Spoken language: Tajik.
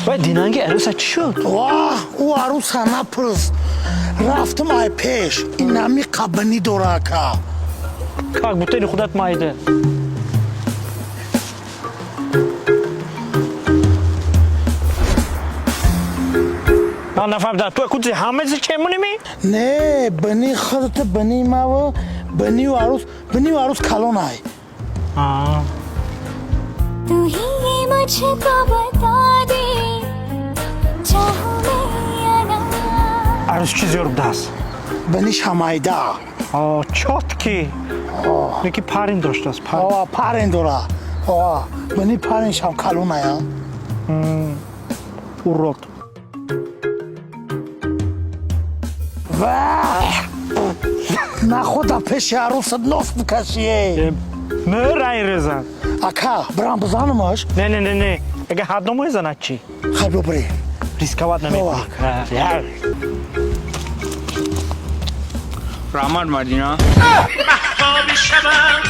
Вай, динанги арӯса чӣ шуд? Ваҳ, ӯ арӯса напурс. Рафтам ай пеш, инами қабинӣ дора, ака. Как будто ини худат майда. Ман нафаҳмидам, ту кузи ҳамази чемуними? Не, бини худат, бини маву бинию арӯс, бинию арӯс калонай. तू ही ये मुझको बता दे, चाहूं मैं या ना। Арӯс чӣ зёр будааст? Бини шамайда. Чёткий. Неки парин доштааст, парин. О, парен дора. О, бини парен шам калоная. Урод. Ваҳ, нахуда пеши арӯсат нос бикашие. Мӯр айрезан. Ака, бирам бизанамаш? Не, не, не, не, агар ҳадно мезанад чӣ? Хай, бибирӣ. Рисковать намекунӣ. Раҳмат, Мадина. Маҳтоби шабам.